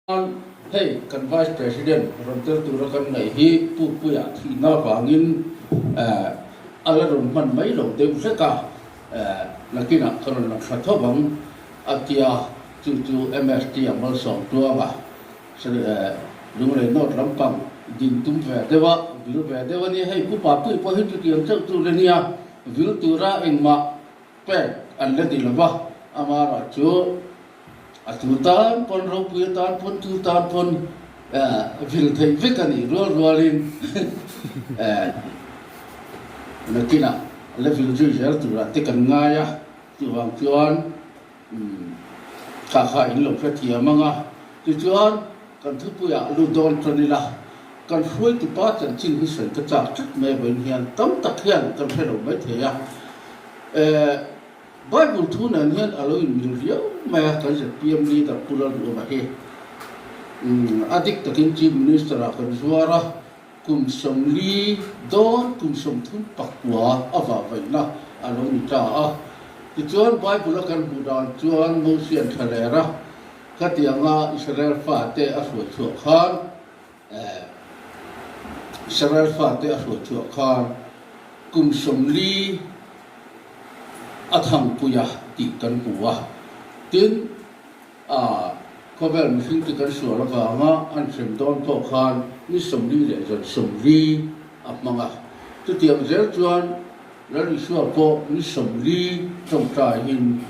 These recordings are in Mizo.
Hei kan Vice President rawn tel tura kan ngaih hi Pupuia thihna vangin a la rawn hman mai lo deuh hlek a, nakinah ka rawn lang hra tho vang a tia, chu chu MST a malsawm tuang a, Lunglei North lampang din tum ve deuh a, vil ve deuh a nia, hei Pu Papui pawh hi chutiang chauh tur a nia, vil tura engmah pek an la ni lo va, amaherawhchu A tu tan pawn ropui atan pawn tu tan pawn vil theih vek a nih rual rualin nakinah la vil zui zel turah te kan ngai a, chuvang chuan kha kha in lo hrethiam ang a, tichuan kan thupuiah lut dawn tan ila kan hruaitupa chanchin hi sawi ka chak tlat mai vawiin hian tam tak hian kan hre lo maithei a. Bible thu nen hian a lo inmil riau mai a, kan zpm leader Pu Lalduhoma hi a dik takin Chief Minister ah kan zuar a, kum 40 dawn kum 39 a vahvaihna a lo ni ta a. Tichuan Bible a kan hmuh dan chuan Mosian thlaler a, khatianga Israel fate a hruai chhuah khan Israel fate a hruai chhuah khan kum 40 a thangpui a tih kan hmu a. Tin, khawvel mihringte kan sual avanga an hrem dawn pawh khan ni 40 leh zan 40 a hmang a. Chutiang zel chuan Lal Isua pawh ni 40 tawngtaiin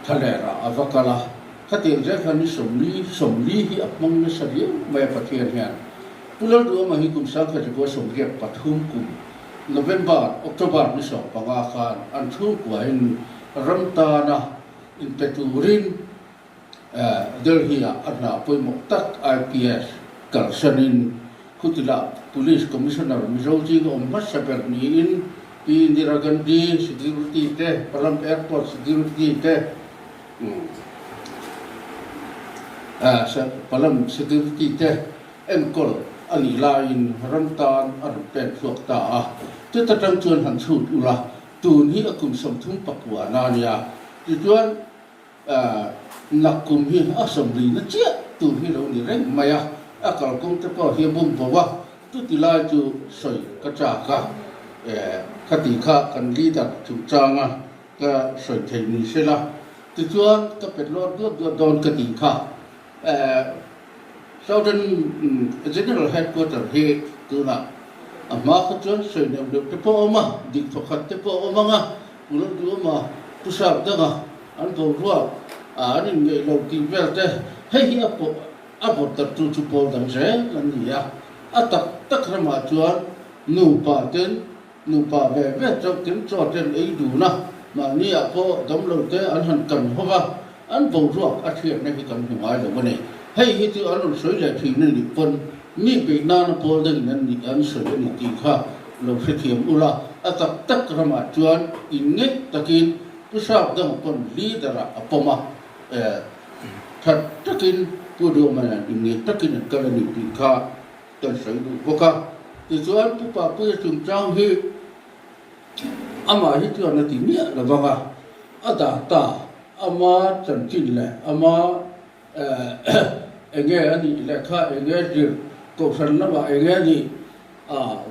thlalerah a va kal a. Khatiang zel khan ni 40, 40 hi a hmang nasa viau mai a Pathian hian. Pu Lalduhama hi kum 1983 kum November, October ni 15 khan an chhungkuain ram tana inpe turin Delhi-ah a hna pawimawh tak IPS kalsanin khutilah Police Commissioner Mizo zinga awm hmasa ber niin Pi Indira Gandhi Security te, Palam Airport Security te, Palam Security te enkawl a nih laiin ram tan a rawn pek chhuak ta a. Chuta tang chuan han chhut ula, tun hi a kum 39 na a nia. Tichuan. Nakkum hi a 40 na chiah tur hi lo ni reng mai a, a kalkawng te pawh hi a bum bo a, chuti lai chu sawi ka chak a, khati kha kan leader chungchanga ka sawi thei ni se la, tichuan ka pet lawr duat duat dawn ka tih kha. Southern General Headquarter hi tunah a hma kha chuan sawi neuh neuh te pawh a awm a, dik thawkhat te pawh a awm ang a, Pu Lalduhawma, Pu Sardanga an boruak a an inngeih lo tih vel te, hei hi a pawh a vawt darh tu chu pawl dang zel an ni a. A tak tak ramah chuan nupa ten nupa ve ve chauh ten chaw ten ei dun a, mahni ah pawh damlo te an han kan ho va, an boruak a hriatna hi kan hmu ngai lo a ni. Hei hi chu an rawn sawi leh thin a nih pawn mi beih nana pawl dangin an nih an sawi a ni tih kha lo hrethiam ula, a tak tak ramah chuan inngeih takin Pu Sap dang pawn leader ah a pawm a, that takin Pu Duhmana'n inngeih takin an kal a ni tih kha kan sawi duh bawk a. Tichuan Pu Papuia chungchang hi amah hi chuan a ti miah lo vang a, a dah ta, ama chanchin leh ama enge a nih leh kha enge zir kohhran lamah enge a nih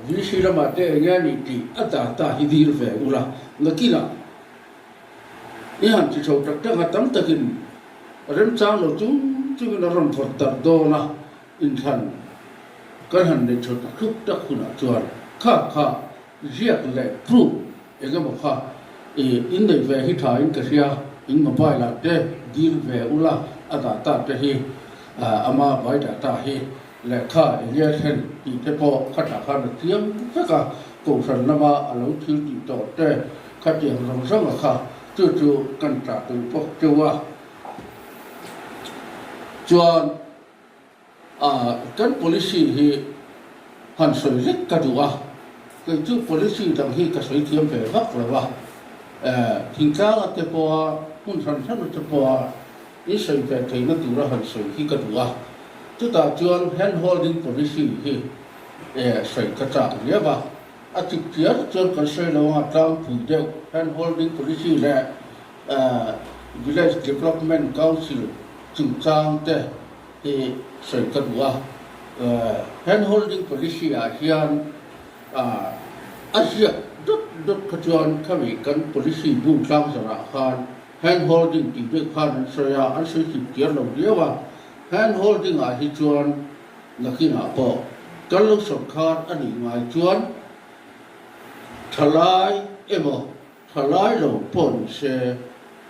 VC lamah te enge a nih tih a data hi dil ve ula nakinah i han ti chho tak tak a tam takin remchang lo chung chungin a rawn vawt darh dawn a inthlan kan han neih chho tak thuk tak hunah chuan kha kha ziak leh proof Engemaw kha i inneih ve hi tha in ka hria, in mobile ah te deal ve ula a data te hi ama vai data hi lehkha enge thlen tih te pawh khatah khan a chiang vek a, kohhran lama a lo thil tih tawh te khatiang zawng zawng a kha chu chu kan tah tur bawk teuh a chuan. Kan policy hi han sawi zet ka duh a, kei chu policy dang hi ka sawi thiam ve vak lo a, thingtlanga te pawha hmun hran hran te pawha in sawi ve theihna tura han sawi hi ka duh a, chutah chuan hand holding policy hi sawi ka chak riau a, a chip chiar chuan kan sawi lo anga tlangpui deuh hand holding policy leh village development council chungchang te. hi sawi ka duh a. Hand holding policy ah hian a ziak dawt dawt kha chuan khami kan policy bu tlang zarah khan hand holding tih bik khan an sawi a, an sawi hlip tiar lo viau a. Hand holding ah hi chuan nakinah pawh kan lo sawrkar a nih ngai chuan thalai emaw Thalai lo pawh ni se,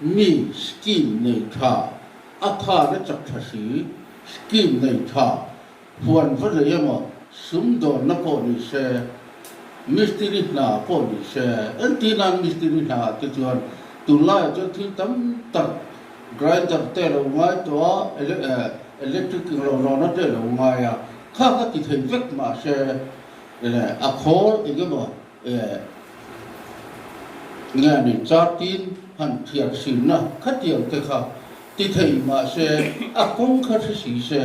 mi scheme nei tha, a kha na chak tha si, scheme nei tha, huan va nei emaw, sumdawnna pawh ni se, mistiri hna pawh ni se, entir nan mistiri hna ah te chuan tunlaiah chuan thil tam tak grinder te a lo ngai tawh a, electric eng lo rawna te a lo ngai a, kha kha ti thei vek mahse a khawl eng emaw Nge ni chartin han thiar sinna khatiang te kha ti thei mahse a kawng kha hre si se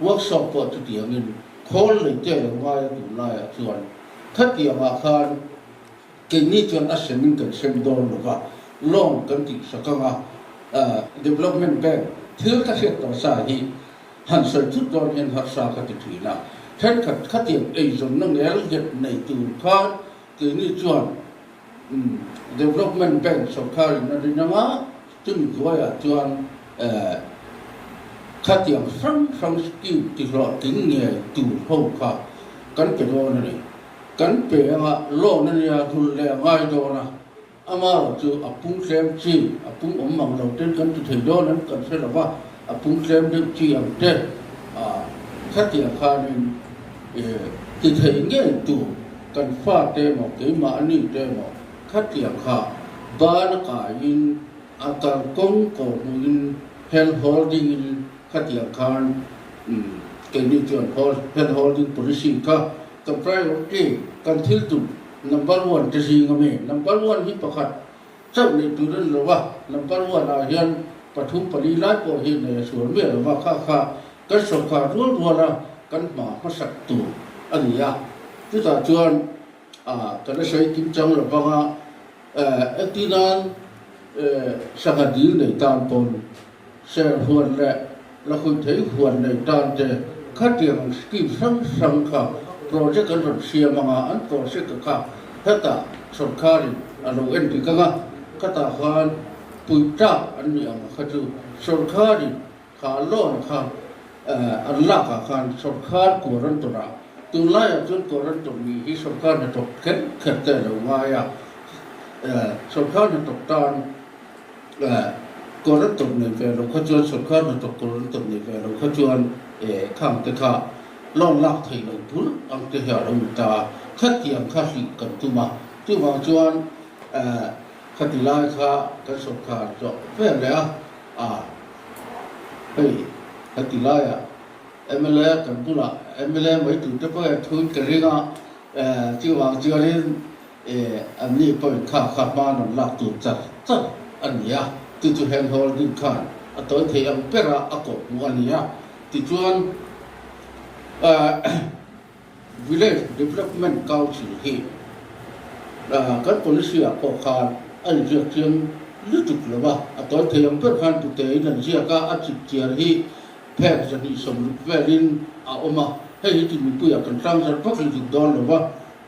workshop pawh chutiangin khawl nei te lo ngai a tunlaiah chuan khatiangah khan keini chuan a semin kan sem dawn lo va loan kan tihsak anga development bank thil ka hriat tawh sa hi Han sawi thut dawn hian harsa ka ti thin a, thenkhat khatiang eizawnna ngel nghet nei tur khan keini chuan Development Bank sawrkharin a rin anga chumi hnuaiah chuan khatiang hrang hrang scheme tihlawhtling ngei tur ho kha kan pe dawn a ni. Kan pe anga loan a nia rulh leh a ngai dawn a. Amarawh chu a pung tlem chi, a pung awm mang lo ten kan ti thei dawn em kan hre lo va, a pung tlem deuh chi ang te a khatiang khanin ti thei ngei tur kan fa te emaw keimahni te emaw khatiang kha ban a kaiin a kalkawng kawhhmuhin hand holding in khatiang khan keini chuan hand holding policy kha kan priority kan thil tum Number one te zing a mi? Number one hi pakhat chauh neih tur a ni lo a, number one ah hian pathum pali lai pawh hi nei a sual miah lo va, kha kha kan sawrkar rual rual a kan hma hmasak tur a ni a. Chutah chuan kan a sawi kim chang lo vang a, engtin nan sangha dil nei tan pawn ser huan leh Lakhuih thei huan nei tan te khatiang scheme hrang hrang kha project an rawn siam anga an project kha hetah sorkarin a lo en dik anga khatah khan puitlak an nih ang kha chu sorkarin kha loan kha an lakah khan sorkar quarantine ah tunlaiah chuan quarantine nih hi sorkar hnathawk kher kher te a lo ngai a sorkar hnathawk tan Kawr an tawp nei ve lo kha chuan sorkar hnathawk kawr an tawp nei ve lo kha chuan khang te kha loan lak theih loh bul ang te hi a lo ni ta a, khatiang kha hlih kan tum a, chuvang chuan khati lai kha kan sorkar zawh vel leh a, a hei khati laiah mla kan bulah mla mai tur te pawh hian thuin ka ring a, chuvang chuanin An ni pawhin kha kha hma rawn lak tur char char a ni a, chu chu hand holding khan a tawi thei ang bera a kawh hmuh a ni a. Tichuan Village Development Council hi kan policy ah pawh khan a inziak chiang lutuk lo a, a tawi thei ang ber khan tutein an ziak a, a chip chiar hi phek 260 velin a awm a, hei hi chu mipuiah kan tlangzar vak lutuk dawn lo va.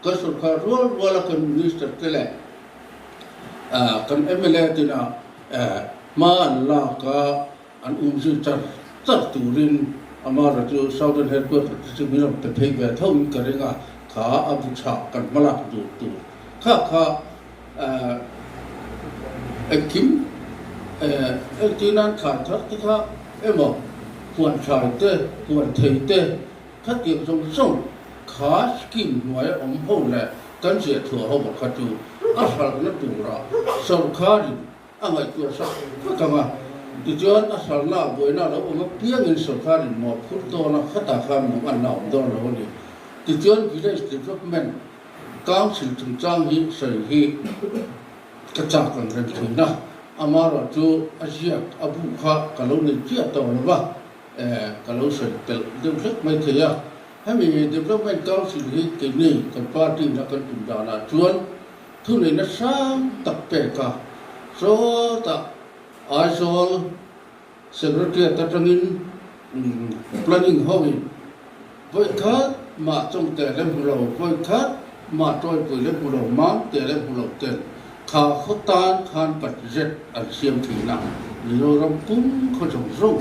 Kan sorkar rual ruala kan Minister te leh kan mla tena hma an lak a, an umzui char char turin amara chu Southern Headquarter te chu min rawn pe phei ve tho in ka ring a, kha a bu chhak kan hma lak dur tur kha kha engkim engtin an thlai thar te kha emaw huan thlai te huan thei te Khatiang zawng zawng kha scheme hnuaia awm ho leh kan ziah thuah ho kha chu a hralhna tura sorkarin a ngaihtuah sak vek ang a, tichuan a hralhna ah buaina a lo awm apiangin sorkarin mawhphurh dawn a, khatah khan mawng a awm dawn lo a ni. Tichuan Village Development Council chungchang hi sawi hi ka chak ang reng thin a, amaherawhchu a ziak a bu kha ka lo nei chiah tawh lo va. Ka lo sawi telh deuh hlek mai thei a, hemi Development Council hi keini kan party ina kan tum danah chuan thuneihna hrang tak pek a, sawtah Aizawl Secretariat atangin Planning hoin vawi khat mah chawngte le hmu lo, vawi khat mah tawipui le hmu lo, mamte le hmu lo ten kha khaw tan khan budget an siam thin a, Mizoram pum khaw zawng zawng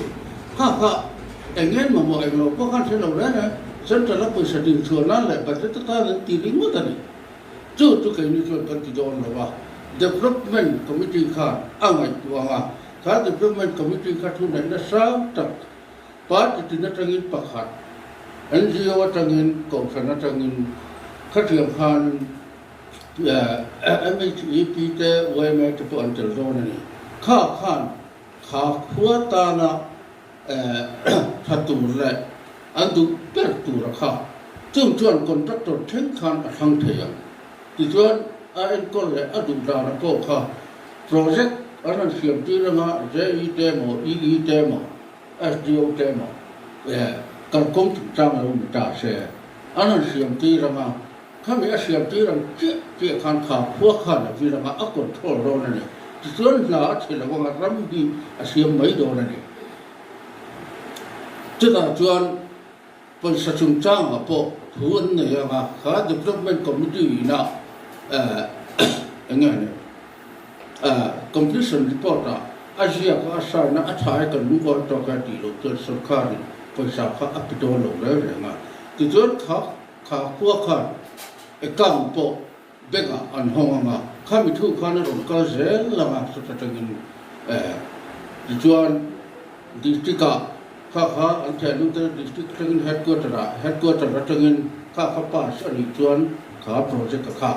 kha kha eng nge mamawh eng lo pawh khan hre lo reng reng, Central a pawisa ding chhuah nan leh budget atan an ti ringawt a ni. Chu chu keini chuan kan ti dawn lo a, Development Committee khan a ngaihtuah ang a, Kha Development Committee kha thu neihna sang tak party tin atangin pakhat, NGO atangin, kohhran atangin khatiang khan MHEP te, yma te pawh an tel dawn a ni. Kha khan kha khua tana tha tur leh an duh ber tura kha chung chuan contractor thleng khan a thlang thei ang. Tichuan a enkawl leh a duh dana pawh kha project an rawn siam tir anga JE te emaw, EE te emaw, SDO te emaw kalkawng chungchang lo ni ta se an rawn siam tir anga khami a siam tir ang chiah chiah khan kha khua khan a vir anga a control dawn a ni. Tichuan hna a chhe lo anga ram hi a siam mai dawn a ni. Chutah chuan Pawisa chungchangah pawh thu an nei ang a, kha Development Committee ina eng nge ni completion report ah a ziak a, a sign a, a tha e kan lungawi tawk e tih loh chuan sorkarin pawisa kha a pe dawn lo reng reng a. Tichuan kha kha khua khan account pawh bank ah an hawng ang a, khami thu khan a rawn kal zel ang a, chuta tangin tichuan district ah kha kha an theh lut a, district atangin headquarter ah, headquarter atangin kha kha pass a nih chuan kha project a kha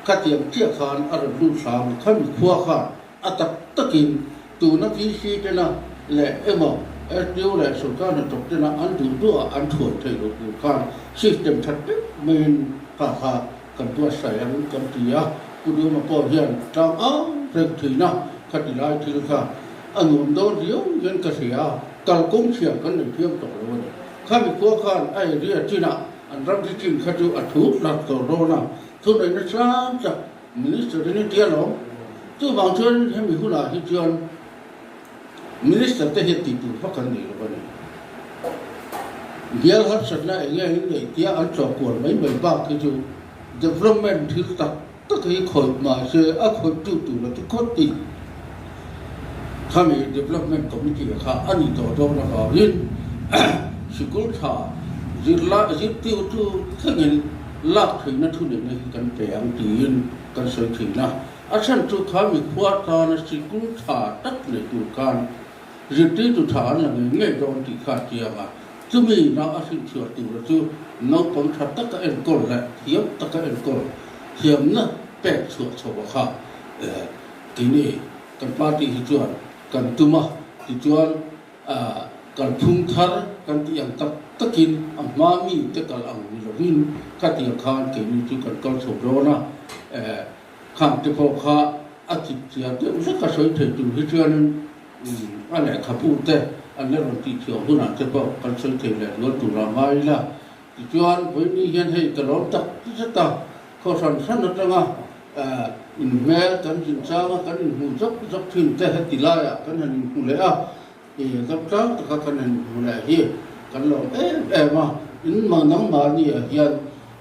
khatiang chiah khan a rawn lut hram a, khami khua khan A tak takin tuna VC tena leh emaw SDO leh sorkar hnathawk tena an duh duhah an thuai theih loh tur khan system that deuh maiin kha kha kan buatsaih ang kan ti a. Pu Duma pawh hian tlang au reng thin a, khati lai thil kha a nuam dawn riau hian ka hria a, kalkawng chhia kan nei thiam tawh lo a ni. Khami khua khan a area chinah an ramri chin kha chu a thut hlak tawh dawn a, thuneihna sang tak Minister in a tia lo. Chuvang chuan hemi hunah hi chuan Minister te hian tih tur vak an nei lo a ni. Bial harsatna eng nge in neih tia an tlawh kual mai mai bak hi chu development thil tak tak hi khawih mahse a khawih tu tur a ti khawt tih khami development committee kha a ni tawh dawn avangin sikul tha zirlai zirtirtu thlengin Lak theihna thu neihna hi kan pe ang tiin kan sawi thin a, a chhan chu kha mikhua tana sikul tha tak nei tur khan zirtirtu tha an la ngei ngei dawn tih kha a chiang a, chumi na a hrilhchhuah tura chu naupang tha taka enkawl leh thiam taka enkawl thiamna pek chhuah chho a kha keini kan party hi chuan kan tum a, tichuan A kalphung thar kan tih ang tak takin a hma mi te kal ang ni lovin khatiang khan keini chu kan kal chho dawn a, khang te pawh kha a chip chiar deuh vek a sawi thei tur hi chuanin a lehkhabu te an la rawn tih chhuah hunah te pawh kan sawi thei leh zual tur a ngai ila. Tichuan vawiini hian hei ka lawm tak zet a, khaw hran hran atanga inhmel kan zinchanga kan inhmuh zawk zawk thin te heti laiah kan han inhmu leh a, Dam tlang taka kan han inhmu leh hi kan lawm em em a, in nangmahni ah hian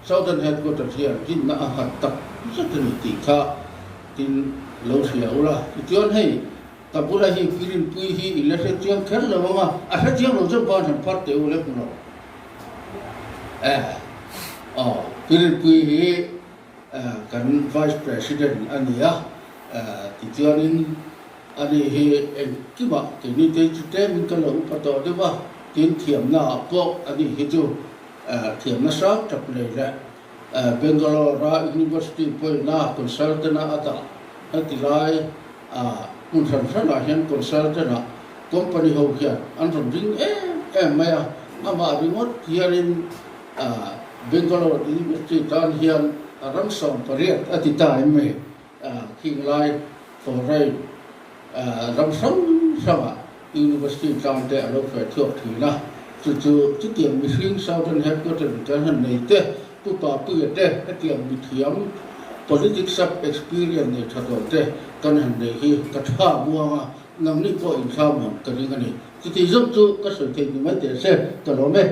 Southern Headquarters hian rinna a nghat tak zet a ni tih kha tin lo hria ula. Tichuan hei ka bula hi Pirinpui hi i la hre chiang kher lo ang a, a hre chiang lo zawk ban han phar teh u le hmu lo. Eh aw Pirinpui hi kan Vice President a ni a, tichuanin ani hi engkimah keini te chu tlemin ka lo upa tawh deuh a, tin thiamna ah pawh ani hi chu thiamna sang tak nei leh Bangalore a University pawhin a consultant a a dah heti lai hmun hran hranah hian consultant ah company ho hian an rawn ring em em mai a, amah ringawt hianin Bangalore University tan hian ram 18 a ti ta em mai, khing lai foreign ram hrang hrangah University tan te a lo feh chhuak thin a, chu chu chutiang mihring Southern Headquarter kan han nei te, Pu Papuia te hetiang mithiam politics sub experience nei tha tawh te kan han nei hi ka tha muang a, nangni pawh inthla muan ka ring a ni. Chuti zawng chu ka sawi thei ni mai teh se, ka lawm e.